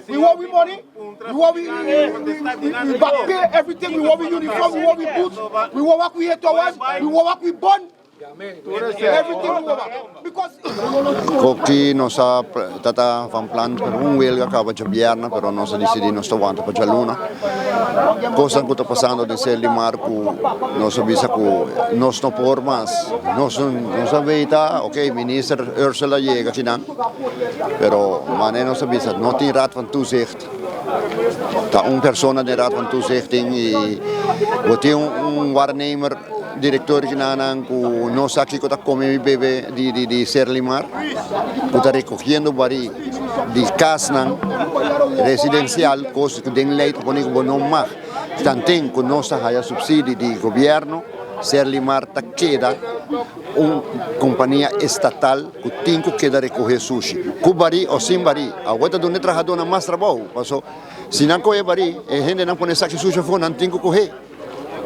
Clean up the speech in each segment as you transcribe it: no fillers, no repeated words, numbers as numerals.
We want we money, we want we, we, we back pay everything, we want we uniform, we want we boots, we want what we 8 hours, we want what we born. Everything we want. Because Koki nos a tabata van plan pa un welga kaba djabièrnè, pero nos a disidí nos ta wanta pa djaluna. Kos ku ta pasando den Serlimar ku nos a bisa ku nos no por mas. Nos a weta, ok, minister Ursula yega akinan, pero mane nos a bisa no tin raad van toezicht. Ta un persona den raad van toezicht i bo tin un waarnemer direktor akinan ku no sa kiko ta kome i bebe di Serlimar, ku ta rekohiendo barí di kasnan residensial, kos ku den lei ta pone ku bo no mag. Tanten ku nos ta haya supsidio di gobièrnu, Serlimar ta keda un kompania estatal ku tin ku keda rekohé sushi. Ku barí o sin barí, awor ta duna e trahadónan mas trabou, paso si nan kohe barí, e hendenan pone saki sushi afó, nan tin ku kohe.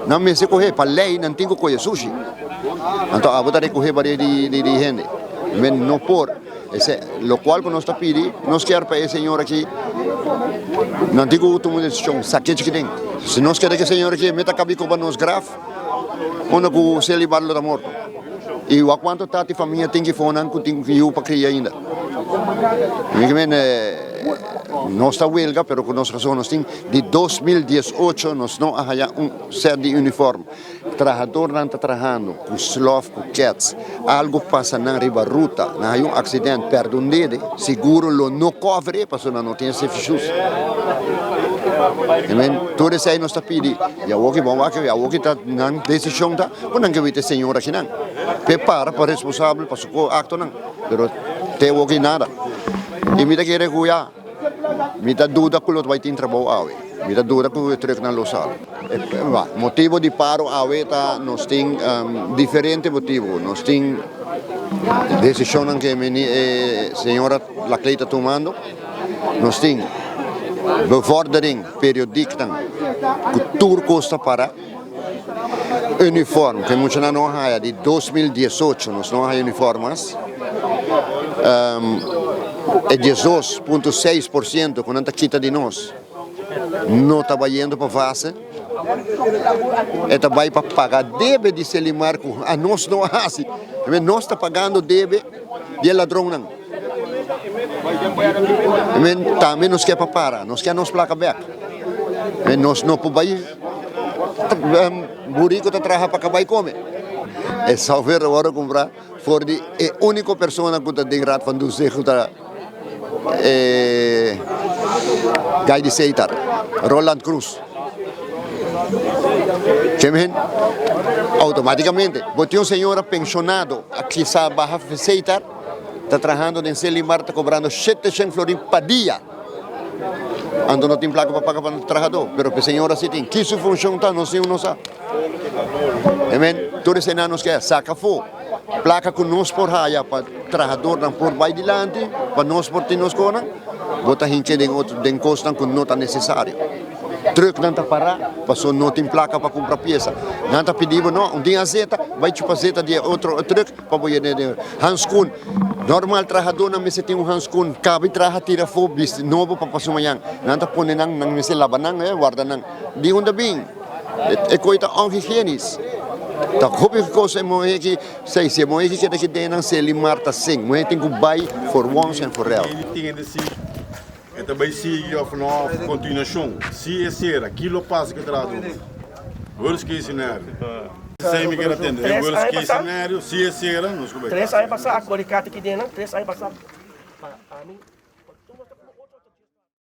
Nan mester kohe, pa lei nan tin ku kohe sushi. Anto abo ta rekohé barí di hende. Men no por. Ese, lokual ku nos ta pidi, nos kier pa e señor aki, nan tin ku tuma un desishon, sak'é chikitin. Si nos keda ku e señor aki, e ta kabi koba nos graf, unda ku Serlimar lo ta morto. I wak kuantu tata i famia tin ki fonan ku tin yu pa kria ainda. Mi ke men, nos ta welga, pero ku nos rason nos tin. Di 2018 nos no a haya un set di uniform. Trahadornan ta trahando ku slof, ku kets. Algo pasa nan riba ruta, nan haya un accident, perde un dede, seguro lo no cover e pasobra nan no tin safety shoes. Men, tur esei nos ta pidi. I awor ki bon wak, awor ki ta nan desishon ta ku nan ke wit e señor akinan. P'e para pa responsabel pa su aktonan, pero te awor ki nada. I mi ta kere ku ya, mi ta duda ku lo bai tin trabou awe. Mi ta duda ku e trucknan lo sali. Motibo di paro awe ta nos tin diferente motibo. Nos tin desishonnan ku e señora Laclé ta tumando. Nos tin bevordering periodieknan ku tur kos ta para. Uniform ku e muchanan no a haya di 2018 nos no a haya uniform mas. E 12.6% ku nan ta kita di nos no ta bayendo pa fase. E ta bai pa paga debe di Serlimar ku anos no a hasi. Nos ta pagando debe di e ladronnan. Men tambe nos ke pa para, nos ke nos plaka bek. Men nos no por bai burico ta traha pa kabai kome. E software a wòrdu kumprá for di e úniko persona ku ta den Raad van Toezicht ku ta e guy di Setar, Roland Cruz. Ke men outomátikamente bo tin un señora penshonado a kisa baha Setar ta trahando den Serlimar ta kobrando 700 florin pa dia. Anto no tin plaka pa paga pa trahadó, pero pe señora si tin. Ki su funshon ta? Nos niun no sa. Amen. Tur esei nos ke saka afó. Plaka ku nos por haya pa trahadornan por bai dilanti, pa nos por tin nos konan, bo ta hinch'é den otro, den kosnan ku no ta nesesario. Trucknan ta pará pasobra no tin plaka pa kumpra piesa. Nan ta pidi bo, no, un tin azeta, bai chupa azeta di e otro truck pa bo yena den. Hanskun, normal trahadónan mester tin un hanskun, kabi traha tira afó bisti nobo pa paso mañan. Nan ta pone nan, nan mester laba nan, warda nan. Di unda bin? E koi ta onhigienisch. Ta hopi kos e muhé ki sei, si e muhé ki keda ki den nan Serlimar ta sink. Muhé tin ku bai for once and for all. Tin e si e ta bai sigui of no of continuacion. Si e sera, ki lo pasa ku e trahadornan? Worst case scenario. Esei mi kier atende. E worst case scenario, si e sera, nos ku bai. 3 aña pasá, a kore kati ki den nan, 3 aña pasá. Pa ami.